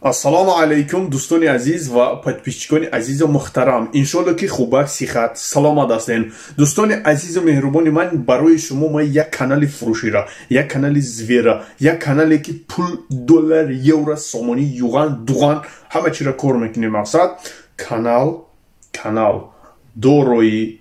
Ассалому алайкум, дӯстони азиз ва подписчикони азизу муҳтарам. Иншолло, ки хубак, сиҳат, саломат ҳастен. Дӯстони азизу меҳрубони ман, барои шумо ман як канали фурӯшира, як канали звера, як канале, ки пул, доллар, евро, сомонӣ, юан, дуған, ҳама чиро кор мекунем. Мақсад, канал дорои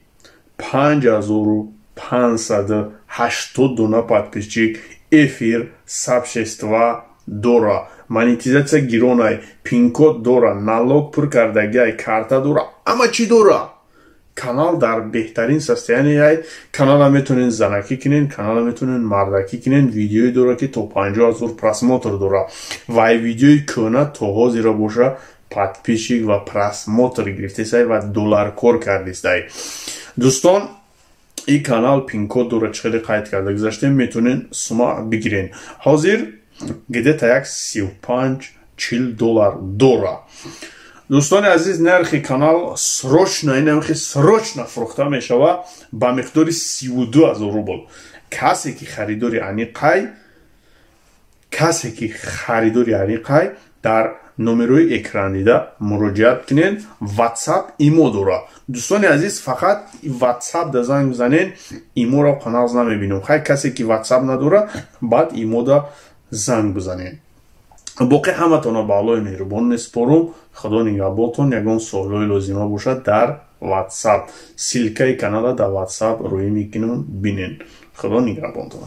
5580 дона подписчик, эфир, сообщества дора, монетизатсия гиронай, пинкод дора, налог пур кардагиай, карта дора, ҳама чӣ дора. Канал дар беҳтарин состоянияй. Канала метонен занакӣ кунен, канала метонен мардакӣ кунен. Видеое дора, ки то 50 000 просмотр дора, ва видеои кӯҳна то ҳозира боша подписчик ва просмотр гирифтесай ва долларкор кардистай. Дӯстон, ин канал пинкод дора, чӣ хеле қайд карда гузаштем, метонен сума бигирен. Ҳозир где-то як 35-40 доллар дора. Дӯстони азиз, нархи канал срочно, ин нархи срочно фурӯхта мешава ба миқдори 32 000 рубл. Касе ки харидори аниқай, касе ки харидори аниқай, дар номерои экран дида муроҷиат кунед. Ватсап, Имо дора. Дӯстони азиз, фақат Ватсап да занг бизанед, Иморо қанағз намебинем. Хай, касе ки Ватсап надора, баъд Имода занг бизанед. Боқӣ ҳаматонро ба Аллоҳи меҳрубон месупорум. Худо нигаҳботон. Ягон суолҳои лозима бошад, дар Ватсап ссылкаи канала дар Ватсап рӯӣ мекунам, бинен. Худо нигаҳбонтон.